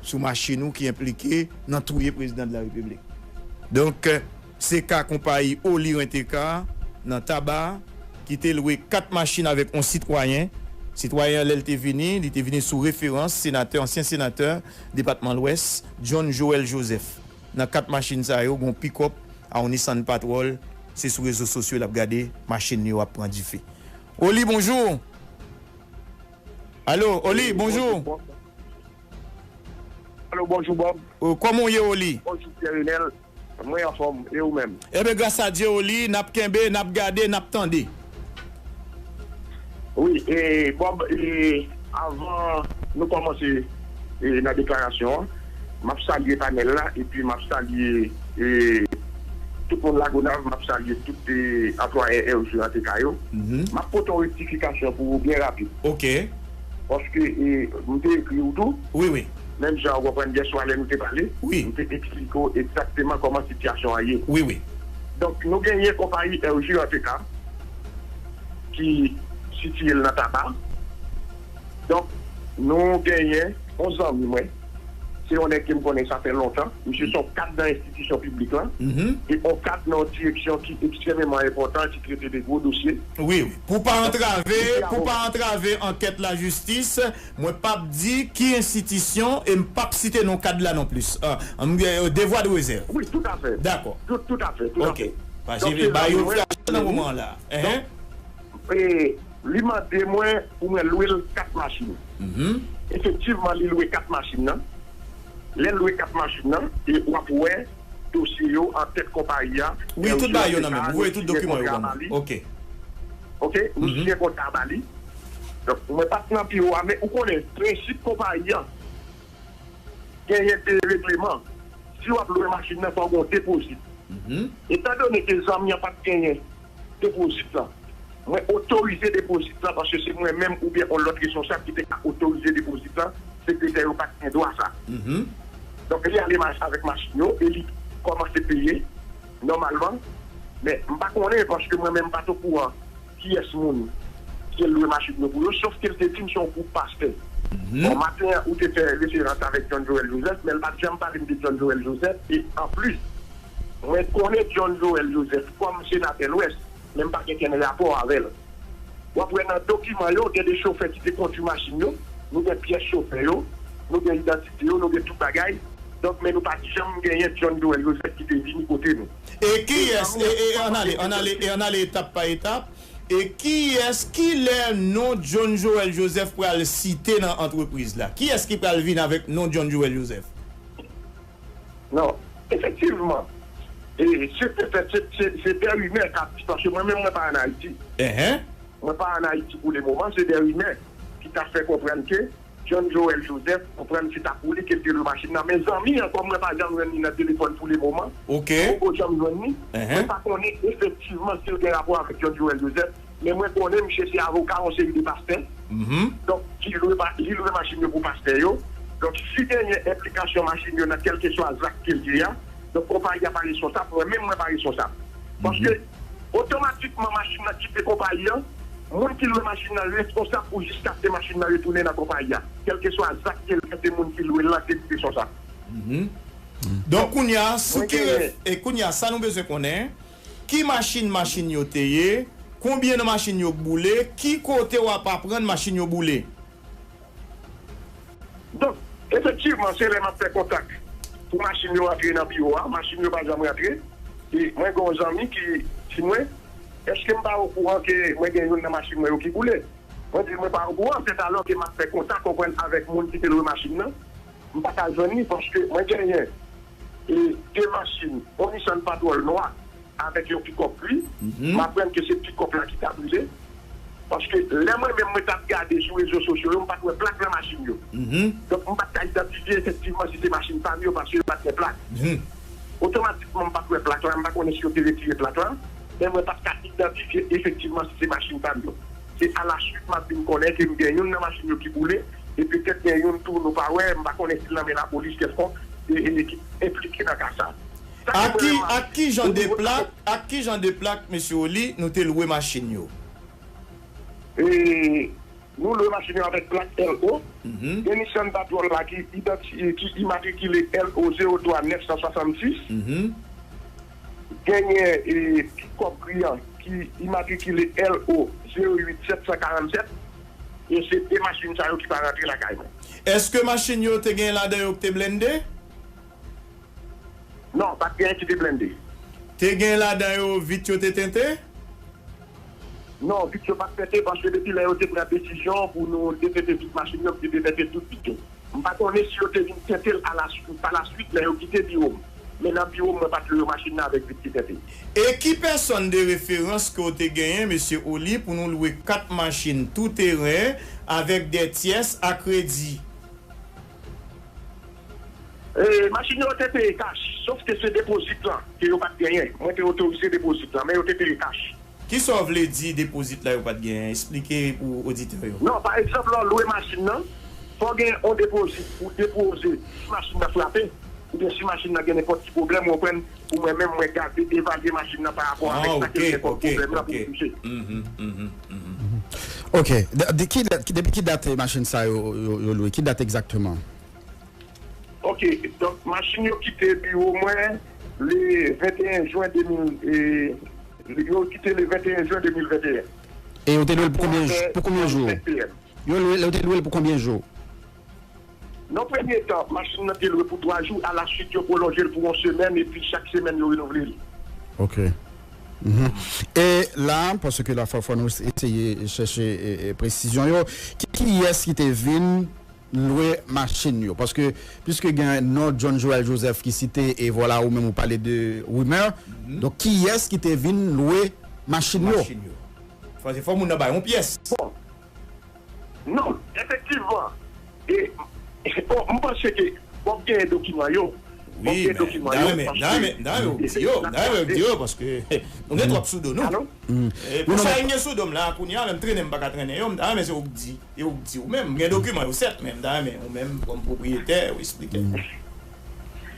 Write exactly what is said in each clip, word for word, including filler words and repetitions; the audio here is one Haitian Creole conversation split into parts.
sou machin ou ki enplike nan touye prezidan de la repiblik. Donk, se ka konpayi Oli Rent-A-Car nan Taba ki te lwe kat machin avèk yon sitwayen. Sitwayen an, lè l te vini, li te vini sou referans senatè, ansyen senatè depatman Lwès, John Joël Joseph. Nan kat machin sa yo, gen yon pikòp a yon Nissan Patrol. Se sou rezo sosyo l ap gade machin yo ap pran dife. Oli, bonjou. Alo, Oli, bonjou. Alo, bonjou, Bob. Kòman w ye, Oli? Bonjou, Pierre Renel. Mwen anfòm, e ou menm? Ebyen, gras a Dye, Oli, n ap kenbe, n ap gade, n ap tande. Wi, e, Bob, e, avan nou kòmanse, e, nan deklarasyon an, m ap salye panèl la, epi m ap salye, e, tout moun Lagonav, m ap salye tout, e, anplwaye R J Rent-A-Car yo. M ap pote yon rektifikasyon pou ou byen rapid. Ok. Paske, e, m te ekri w tou. Wi, wi. Menm jan ou konprann yèswa lè nou te pale, wi, m te eksplike w egzakteman kòman sitiyasyon an ye. Wi, wi. Donk, nou genyen konpayi R J Rent-A-Car ki sitiye l nan Taba. Donk, nou genyen yon zanmi mwen. Se yon nèg ke m konnen sa fè lontan. Misye se yon kad nan enstitisyon piblik lan. E yon kad nan yon direksyon ki ekstrèmeman enpòtan, ki trete de gwo dosye. Wi, wi. Pou pa antrave, pou pa antrave ankèt lajistis, mwen p ap di ki enstitisyon e m p ap site non kad la non plis. Ah, m gen, euh, devwa de rezèv. Wi, toutafè. Dakò. Tout, toutafè, toutafè. Ok. Paske ba yo frajil nan moman la. Enhen. E li mande mwen pou mwen lwe l kat machin. Efektivman, li lwe kat machin nan. Lè l lwe kat machin nan, e w ap wè dosye yo an tèt konpayi a. Wi, tout bagay yo nan men m. Ou voye tout dokiman yo ban mwen. Ok. Ok, nou siyen kontra ba li. Donk, mwen pa t nan biwo a, men ou konnen, prensip konpayi a, genyen de regleman. Si w ap lwe machin nan, fò w gen yon depozit. Etandone ke zanmi an pa t genyen depozit lan, mwen otorize depozit lan paske se mwen menm oubyen yon lòt responsab ki te ka otorize depozit lan. Sekretè yo pa t gen dwa sa. Donk, li ale mache avèk machin yo e li kòmanse peye nòmalman. Men, m pa konnen paske mwen menm m pa t okouran kiyès moun ke l lwe machin yo pou yo, sof ke l te di m se yon gwoup pastè. Bon, maten an, ou te fè referans avèk John Joël Joseph, men l pa t janm pale m de John Joël Joseph. E anplis, mwen konnen John Joël Joseph kòm senatè Lwès, men m pa gen kenn rapò avè l. W ap wè nan dokiman yo, gen de chofè ki te kondui machin yo, nou gen pyès chofè yo, nou gen idantite yo, nou gen tout bagay. Donk, men nou pa t janm genyen John Joël Joseph ki te vini kote nou. E kiyès, e, e, ann ale, ann ale, e ann ale etap pa etap. E kiyès, kilè non John Joël Joseph pral site nan antrepriz la? Kiyès ki pral vin avèk non John Joël Joseph? Non, efektivman. E se petèt, se, se, se dè rimè k ap di, paske mwen menm, mwen pa ann Ayiti. Enhen. Mwen pa ann Ayiti pou le moman, se dè rimè ki ta fè konprann ke John Joël Joseph, konprann se ta pou li ke l te lwe machin nan. Men zanmi an, kòm mwen pa janm jwenn li nan telefòn pou le moman, ok, m poko janm jwenn li, enhen, mwen pa konnen efektivman si l gen rapò avèk John Joël Joseph, men mwen konnen misye se avoka yon seri de pastè. Donk, ki lwe pa-, li lwe machin yo pou pastè yo. Donk, si genyen enplikasyon machin yo nan kèlkeswa zak ke l ye a, donk, konpayi a pa responsab, mwen menm mwen pa responsab. Paske, otomatikman, machin nan kite konpayi an, moun ki lwe machin nan responsab pou jiskaske machin nan retounen nan konpayi a. Kèlkeswa zak ke l fè, se moun ki lwe l lan ki responsab. Donk, kounye a, sou ki ref-, e kounye a, sa nou bezwen konnen, ki machin machin yo te ye, konbyen nan machin yo k boule, ki kote w ap aprann machin yo boule? Donk, efektivman, se lè m ap fè kontak pou machin yo rantre nan biwo a, machin yo pa janm rantre. E mwen gen yon zanmi ki di mwen, èske m pa okouran ke mwen gen youn nan machin mwen yo ki boule? Mwen di l mwen pa okouran, sètalò ke m ap fè kontak, konprann, avèk moun ki te lwe machin nan. M pa ka jwenn li paske mwen genyen, e, de machin, yon Nissan Patrol nwa avèk yon pikòp gri. M aprann ke se pikòp la ki ta brile. Paske lè mwen menm mwen t ap gade sou rezo sosyo yo, m pa t wè plak nan machin yo. Donk, m pa t ka idantifye efektivman si se machin pa m yo paske yo pa t gen plak. Otomatikman, m pa t wè plak la, m pa konnen si yo te retire plak la, men mwen pa t ka idantifye efektivman si se machin pa m yo. Se alaswit m ap vin konnen ke m gen youn nan machin yo ki boule, e petèt gen youn tou nou pa wè, m pa konnen si l nan men lapolis kèlkonk, e, e, ki enplike nan ka sa. Sa ki vrèman, ak ki jan de plak, ak ki jan de plak, mesye Oli, nou te lwe machin yo? E, Nou lwe machin yo avèk plak L O. Gen Nissan Patrol la ki idanti-, ki imatrikile L O zewo twa nèf san swasannsis. Genyen, e, pikòp Grian ki imatrikile L O zewo uit sèt san karannsèt. E se de machin sa yo ki pa rantre lakay mwen. Èske machin yo te gen ladan yo ki te blende? Non, pa t gen ki te blende. Te gen ladan yo vit yo te tente? Non, vit yo pa t tente, paske depi lè yo te pran desizyon pou nou detente tout machin yo, pou yo detente tout vit yo. M pa konnen si yo te vin tente l alaswit, pa laswit, lè yo kite biwo m. Men nan biwo m, mwen pa t lwe machin nan avèk vit ki tente. E ki pèsòn de referans ke w te genyen, mesye Oli, pou nou lwe kat machin tou teren avèk de tyès a kredi? E, machin yo te peye kach, sof ke se depozit lan ke yo pa t genyen. Mwen te otorize depozit lan, men yo te peye kach. Kisa w vle di depozit la yo pa t genyen? Eksplike pou oditè yo. Non, pa egzanp, lè w lwe machin nan, fò w gen yon depozit pou depoze si machin nan frape, oubyen si machin nan gen nenpòt ki pwoblèm, ou konprann, pou mwen menm, mwen gade, evalye machin nan pa rapò avèk sa ke gen kòm pwoblèm nan pou m touche. Ok. De, de ki dat, depi ki dat machin sa yo, yo, yo lwe? Ki dat egzakteman? Ok, donk, machin yo kite biwo mwen le venteyen jen de mil, e, yo kite le venteyen jen de mil venteyen. E yo te lwe l pou konbyen, pou konbyen jou? Yo lwe, yo te lwe l pou konbyen jou? Nan premye tan, machin nan te lwe pou twa jou, alaswit, yo pwolonje l pou yon semèn, epi chak semèn, yo renouvle l. Ok. E la, paske la, fò, fò nou eseye chèche, e, e, presizyon yo. Ki, kiyès ki te vin lwe machin yo? Paske, piske gen non John Joël Joseph ki site, e vwala ou menm ou pale de rimè. Donk, kiyès ki te vin lwe machin yo? Machin yo. Fò, fò moun nan bay yon pyès. Bon. Non, efektivman. E, bon, m panse ke w ap genyen dokiman yo. Wi, men, m ta renmen, m ta renmen, m ta renmen w di yo, m ta renmen w di yo, paske nou gen twòp sou do nou. E, pou sa, gen sou do m la, kounye a, menm trennen m pa ka trennen yo, m ta renmen se ou k di, e ou k di ou menm. M gen dokiman yo, sèt, men m ta renmen ou menm, kòm pwopriyetè, ou eksplike.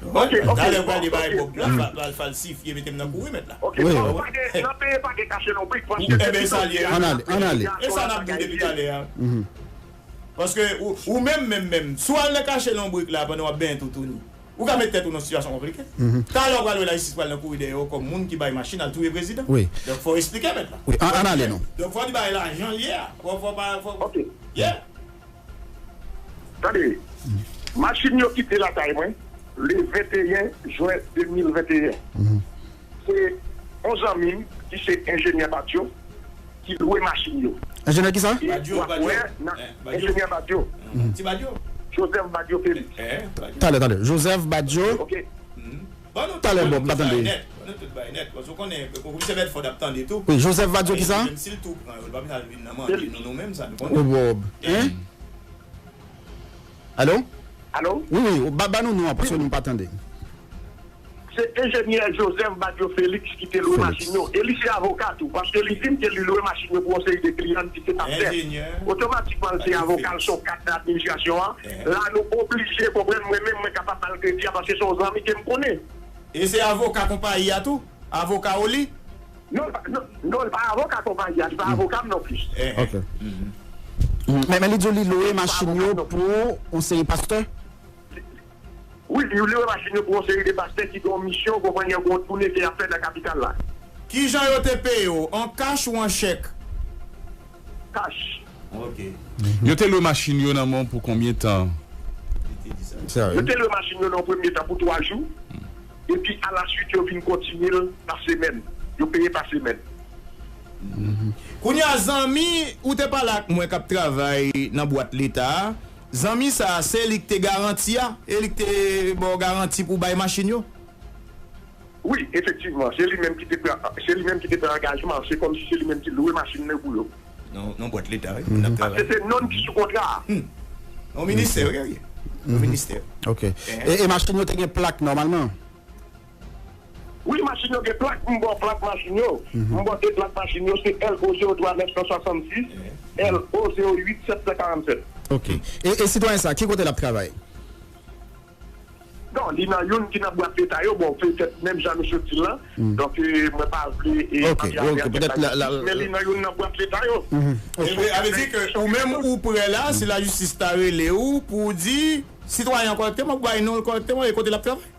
Ok, ok. Talè, pral li bay Bob la, pral falsifye, mete m nan kouri, mèt la. Ok, non, pa gen, nan peyi pa gen kache lonbrik, paske... Ebyen, sa l ye. Ann ale, ann ale. E sa n ap di w depi talè a. Paske ou, ou menm, menm, menm, si w al nan kache lonbrik la pandan w ap benyen toutouni, ou ka met tèt ou nan sitiyasyon konplike. Talè w pral wè lajistis pral nan kouri dèyè w kòm moun ki bay machin al touye prezidan. Wi. Donk, fò w eksplike, mèt la. Wi, ann ale non. Donk, fò w di bagay la jan l ye a. Fò, fò pa, fò... Ok. Yeah. Tande, machin yo kite lakay mwen le venteyen jen de mil venteyen. Se yon zanmi m ki se enjenyè Badio ki lwe machin yo. Enjenyè ki sa? E Badio, Badio. Enjenyè Badio. Ti Badio. Joseph Badio Felix. Talè, talè. Joseph Badio. Ok. Talè, bon, m pa tande. Ban nou tout bagay nèt. Ban nou tout bagay nèt. Paske w konnen, komisè Bèdfòd ap tande tou. Wi, Joseph Badio ki sa? Menm si l tou pran yo, l pa vin al vin nan manje nou, nou menm, sa nou konnen. Alo? Alo? Wi, wi, ba, ba nou non an, paske nou pa tande. Se enjenyè Joseph Badio Felix ki te lwe machin yo. E li se avoka tou, paske li di m ke li lwe machin yo pou yon seri de kliyan ki se pastè. Otomatikman, l se avoka l, se yon kad nan administrasyon an. La, nou oblije konprann, mwen menm, mwen kapab ba l kredi a, paske se yon zanmi ke m konnen. E se avoka konpayi a tou? Avoka Oli? Non, l pa, non, non, l pa avoka konpayi a, li pa avoka m non plis. Ok. Men, men li di w li lwe machin yo pou yon seri pastè? Wi, li lwe machin yo pou yon seri de pastè ki gen yon misyon, konprann, gen yon toune ke y ap fè nan kapital la. Kijan yo te peye w? An kach ou an chèk? Kach. Ok. Yo te lwe machin yo nan men w pou konbyen tan? Li te di sa. Yo te lwe machin yo nan yon premye tan pou twa jou. Epi alaswit, yo vin kontinye l pa semèn. Yo peye pa semèn. Kounye a, zanmi ou te pale ak mwen k ap travay nan bwat leta a, zanmi sa a, se li k te garanti a? E li k te ba w garanti pou w bay machin yo? Wi, efektivman, se li menm ki te pran, se li menm ki te pran angajman an, se kòmsi se li menm ki lwe machin nan pou yo. Non, non, bwat leta, wi, moun ap travay. Paske se nonm ki sou kontra a. Yon ministè, wi, wi. Yon ministè. Ok. E, e machin yo te gen plak nòmalman? Wi, machin yo gen plak, m ba w plak machin yo. M ba w de plak machin yo, se L O zewo twa nèf san swasannsis, L O zewo uit sèt san karannsèt. Ok. E, e sitwayen sa, ki kote l ap travay? Non, li nan youn ki nan bwat leta yo, bon, petèt menm jan nou sot di l lan. Donk, eh, mwen pa vle, eh, antre avèk la jistis, men li nan youn nan bwat leta yo. Sa vle di ke ou menm ou prè la, si lajistis ta rele ou pou w di, sitwayen an kòrèkteman, pou bay non l kòrèkteman, e kote l ap travay?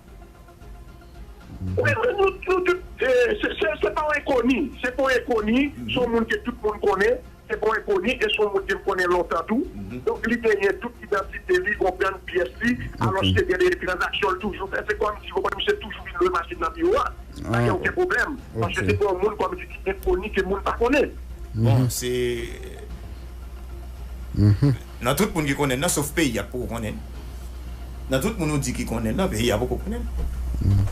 Wi, wi, nou, nou tout, eh, se, se, se pa yon enkoni. Se pa yon enkoni, se yon moun ke tout moun konnen. Se pa yon enkoni, e se yon moun ke m konnen lontan tou. Donk, li genyen tout idantite li, gon bann pyès li, alòske gen de tranzaksyon l toujou fè. Se kòmsi, ou konprann, misye toujou vin lwe machin nan biwo a. Pa gen okenn pwoblèm. Paske se pa yon moun, kòmsi, ki enkoni, ke moun pa konnen. Bon, se nan tout moun ki konnen l nan, sof peyi a k poko konnen l. Nan tout moun ou di ki konnen l nan, peyi a poko konnen l.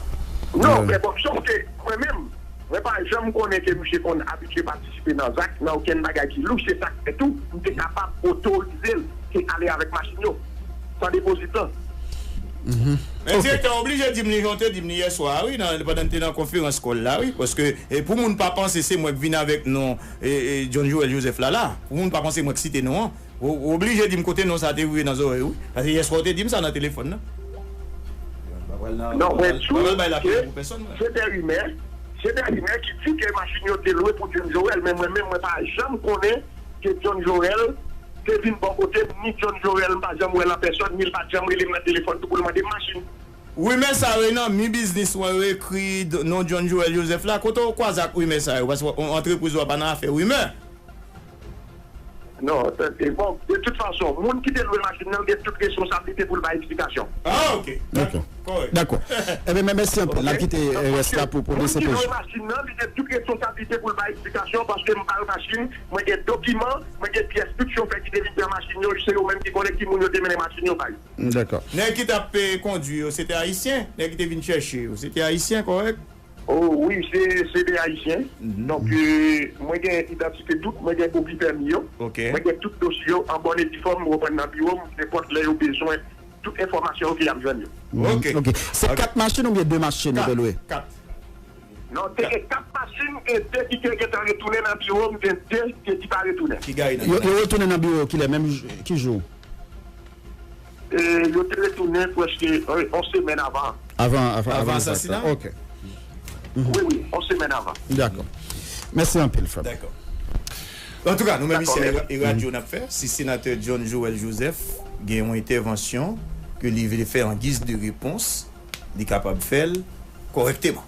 Non, men bon, sof ke mwen menm, mwen pa janm konnen ke misye konn abitye patisipe nan zak, nan okenn bagay ki lou, se sa k fè tou, m te kapab otorize l te ale avèk machin yo, san depozit lan. Men direktè a oblije di m li jan w te di m li yèswa a, wi, nan, pandan n te nan konferans kòl la, wi, paske, e, pou moun pa panse se mwen k vin avèk non, e, e, John Joël Joseph la, la, pou moun pa panse mwen k site non an, ou, ou oblije di m kote non sa te rive nan zòrèy ou, paske yèswa w te di m sa nan telefòn nan. Non, mwen di w ke se de rimè, se de rimè ki di ke machin yo te lwe pou John Joël, men mwen menm, mwen pa janm konnen ke John Joël te vin bò kote m, ni John Joël, m pa janm wè l an pèsòn, ni l pa t janm rele m nan telefòn tou pou l mande m machin. Rimè sa yo nan Mi Biznis, wè yo ekri non John Joël Joseph la, kote w kwaze ak rimè sa yo? Paske antrepriz ou a pa nan afè rimè. Non, tande, bon, de tout fason, moun ki te lwe machin nan, li gen tout responsablite pou l bay eksplikasyon. Ah, ok. Dakò. Kòrèk. Dakò. Ebyen, men mèsi anpil. N ap kite rès la pou, pou D C P J. Moun ki lwe machin nan, li gen tout responsablite pou l bay eksplikasyon, paske m pa l machin, mwen gen dokiman, mwen gen pyès, tout chofè ki te vin pran machin yo, se yo menm ki konnen ki moun yo te mennen machin yo bay. Dakò. Nèg ki t ap, eh, kondui yo, se te ayisyen? Nèg ki te vin chèche yo, se te ayisyen, kòrèk? Oh, wi, se, se de Ayisyen. Donk, eh, mwen gen idantite tout, mwen gen kopi pèmi yo. Mwen gen tout dosye yo an bòn e di fòm, ou konprann, nan biwo m, nenpòt lè yo bezwen tout enfòmasyon yo ke y ap jwenn yo. Ok. Se kat machin oubyen de machin yo te lwe? Kat. Non, te gen kat machin e de ki te gentan retounen nan biwo m, gen de ki, ki pa retounen. Ki gaye nan yo? Yo retounen nan biwo w kilè, menm ki jou? E, yo te retounen prèske, eh, yon semèn avan. Avan, avan, avan asasinay? Ok. Wi, wi, yon semèn avan. Dakò. Mèsi anpil, frè m. Dakò. Antouka, nou menm isi a, e radyo n ap fè. Si senatè John Joël Joseph gen yon entèvansyon ke li vle fè an giz de repons, li kapab fè l kòrèkteman.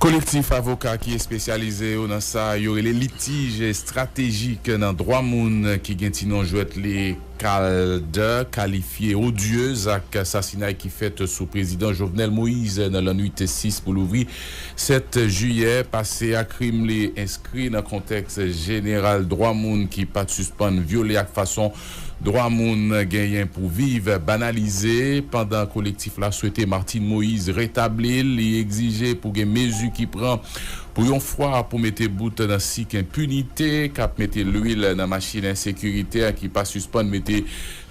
Kolektif avoka ki espesyalize yo nan sa yo rele litij estratejik nan dwa moun ki gen ti non jwèt li CALD kalifye odyez ak sasinay ki fèt sou prezidan Jovenel Moïse nan lannwit sis pou louvri sèt jiyè pase a. Krim li enskri nan kontèks jeneral dwa moun ki pa t sispann vyole ak fason dwa moun genyen pou viv banalize. Pandan kolektif la swete Martine Moïse retabli l, li egzije pou gen mezi ki pran pou yon fwa pou mete bout nan sik enpinite k ap mete lwil nan machin ensekirite a ki pa sispann mete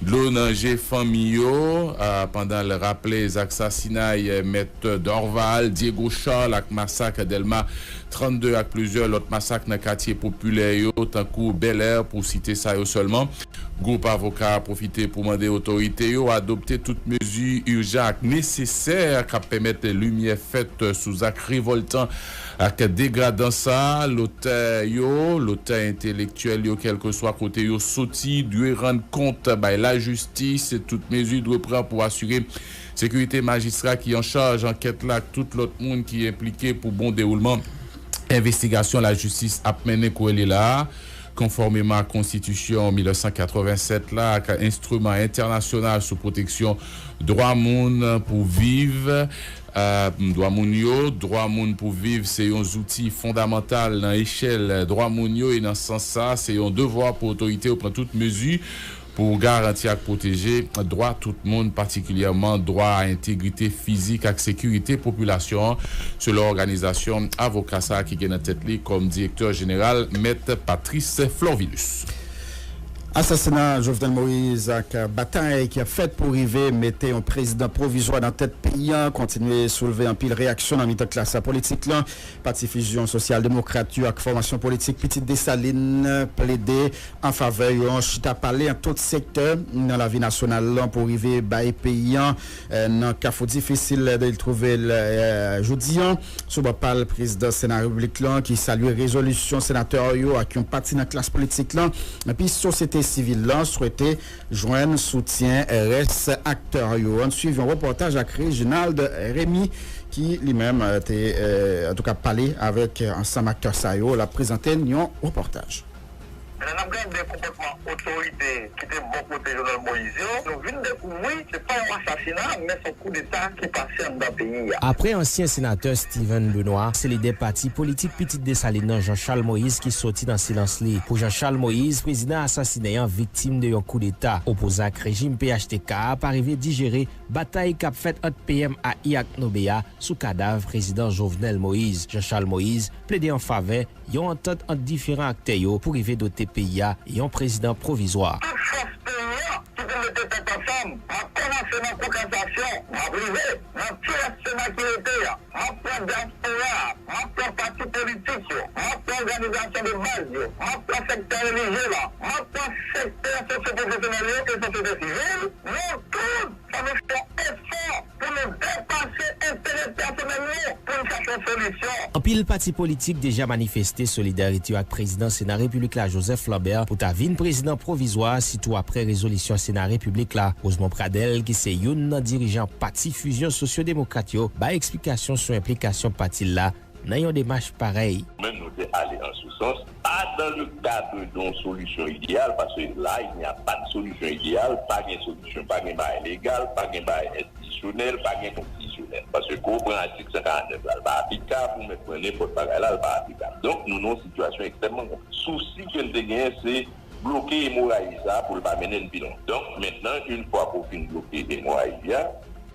dlo nan je fanmi yo, a, pandan l raple zak sasinay Mèt Dorval, Diego Charles ak masak Dèlma trannde ak plizyè lòt masak nan katye popilè yo, tankou Bèlè, pou site sa yo sèlman. Gwoup avoka a pwofite pou mande otorite yo adopte tout mezi ijan ak nesesè k ap pèmèt limyè fèt sou zak revòltan ak degradan sa a. Lotè yo, lotè entelektyèl yo, kèlkeswa kote yo soti, dwe rann kont bay lajistis. Tout mezi dwe pran pou asire sekirite majistra ki an chaj ankèt la ak tout lòt moun ki enplike pou bon dewoulman envestigasyon lajistis ap mennen kounye la a, konfòmeman ak Konstitisyon mil nèf san katrevennsèt la ak enstriman entènasyonal sou pwoteksyon dwa moun pou viv, dwa moun yo. Dwa moun pou viv se yon zouti fondamantal nan echèl dwa moun yo, e nan sans sa, se yon devwa pou otorite yo pran tout mezi pou garanti ak pwoteje dwa tout moun, patikilyèman dwa a entegrite fizik ak sekirite popilasyon an, selon òganizasyon avoka sa a ki gen nan tèt li kòm direktè jeneral, Mèt Patrice Florvilus. Asasina Jovenel Moïse ak batay ki ap fèt pou rive mete yon prezidan pwovizwa nan tèt peyi a kontinye soulve anpil reyaksyon nan mitan klas politik la. Pati Fizyon Sosyal Demokrat yo ak fòmasyon politik Pitit Desalin plede an favè yon chita pale ant tout sektè nan lavi nasyonal lan pou rive bay peyi a, eh, nan kafou difisil de l twouve l, eh, jodi a. Sou bò pa l, prezidan Sena Repiblik lan ki salye rezolisyon senatè yo ak yon pati nan klas politik lan, epi sosyete sivil lan swete jwenn soutyen rès aktè yo. Ann swiv yon repòtaj ak Reginald Remy ki li menm, eh, te, eh, antouka pale avèk, eh, ansanm aktè sa yo. L ap prezante n yon repòtaj. Lè n ap gade konpòtman otorite ki te bò kote Jovenel Moïse yo, nou vin dekouvri se pa yon asasina, men se yon koudeta ki pase anndan peyi a. Apre ansyen senatè Steven Benoît, se lidè pati politik Pitit Desalin nan Jean Charles Moïse ki soti nan silans li. Pou Jean Charles Moïse, prezidan asasinen an viktim de yon koudeta. Opozan ak rejim P H T K a pa rive dijere batay k ap fèt ant P M A I ak Nobe a sou kadav prezidan Jovenel Moïse. Jean Charles Moïse plede an favè yon antant ant diferan aktè yo pou rive dote peyi a yon prezidan pwovizwa. Tout fòs peyi a ki pou mete tèt ansanm, m ap kòmanse nan kou kasasyon, m ap rive nan ti rès Sena ki rete a, m ap pran dyaspora a, m ap pran pati politik yo, m ap pran òganizasyon de baz yo, m ap pran sektè relijye la, m ap pran sektè sosyopwofesyonèl yo e sosyete sivil, nou tout fò nou fè efò pou nou depase enterè pèsonèl nou, pou n chache yon solisyon. Anpil pati politik deja manifeste solidarite yo ak prezidan Sena Repiblik la, Joseph Lambert, pou ta vin prezidan pwovizwa, sitou apre rezolisyon Sena Repiblik la. Rosemond Pradel, ki se youn nan dirijan Pati Fizyon Sosyo Demokrat yo, bay eksplikasyon sou enplikasyon pati l la nan yon demach parèy. Menm nou te ale an sou sans, pa dans le cadre de yon solisyon ideyal, paske la, il n'y a pas de solution idéale, pa gen solisyon, pa gen bagay legal, pa gen bagay enstitisyonèl, pa gen konstitisyonèl. Paske ou pran atik san karant nèf la, l pa aplikab, ou mèt pran nenpòt bagay la, l pa aplikab. Donk, nou nan yon sitiyasyon ekstrèmman konplèks. Sousi ke n te genyen, se bloke emoraji sa a pou l pa mennen n pi lwen. Donk, mentnan, yon fwa ke w fin bloke emoraji a,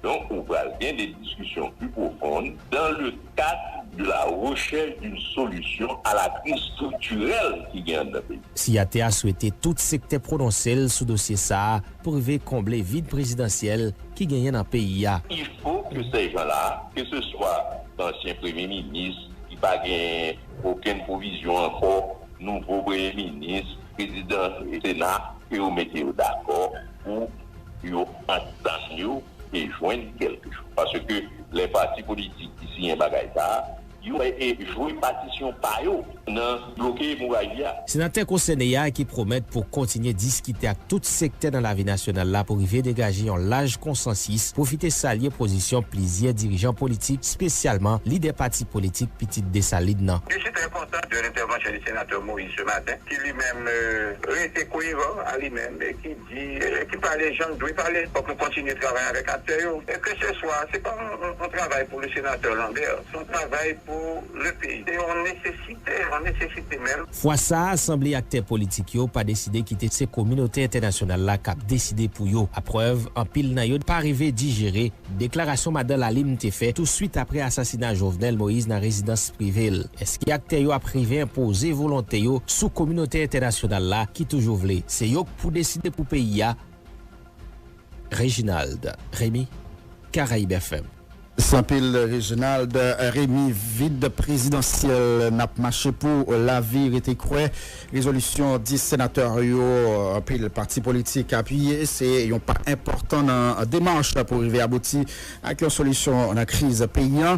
donk, ou pral gen de diskisyon pi pwofon dans le cadre de la recherche d'une solution à la crise structurelle ki gen anndan peyi. Siyatè a swete tout sektè pwononse l sou dosye sa a pou rive konble vid prezidansyèl ki genyen nan peyi a. Il faut que ces gens-là, que ce soit ansyen premye minis ki pa gen okenn pwovizyon ankò, nouvo premye minis, prezidan Sena, ke yo mete yo dakò pou yo antann yo e jwenn kèlkechòz. Paske lè pati politik ki siyen bagay sa a, yo e jwe patisyon pa yo nan bloke emoraji a. Senatè konsène a ki pwomèt pou kontinye diskite ak tout sektè nan lavi nasyonal la pou rive degaje yon laj konsansis, pwofite salye pozisyon plizyè dirijan politik, espesyalman lidè pati politik Pitit Desalin nan. Je suis très content de l'intervention du sénateur Moïse ce matin, qui lui-même, euh, reste cohérent à lui-même et qui di, eh, ki pale jan l dwe pale. Fòk nou kontinye travay avèk aktè yo. E ke se swa, se pa yon, yon, yon travay pou le senatè Lambert, se yon travay pou le peyi. Se yon nesesite, yon nesesite menm. Fwa sa a, sanble aktè politik yo pa deside kite, se kominote entènasyonal la k ap deside pou yo. Aprèv, anpil nan yo pa rive dijere deklarasyon madan Lalime te fè touswit apre asasina Jovenel Moïse nan rezidans prive l. Èske aktè yo ap rive enpoze volonte yo sou kominote entènasyonal la ki toujou vle se yo k pou deside pou peyi a? Reginald Remy, Karayib F M. Sanpil Reginald Remy, vid prezidansyèl n ap mache pou lavi, rete kwè rezolisyon dis senatè yo, anpil pati politik apiye, se yon pa enpòtan nan demach pou rive abouti ak yon solisyon nan kriz peyi a.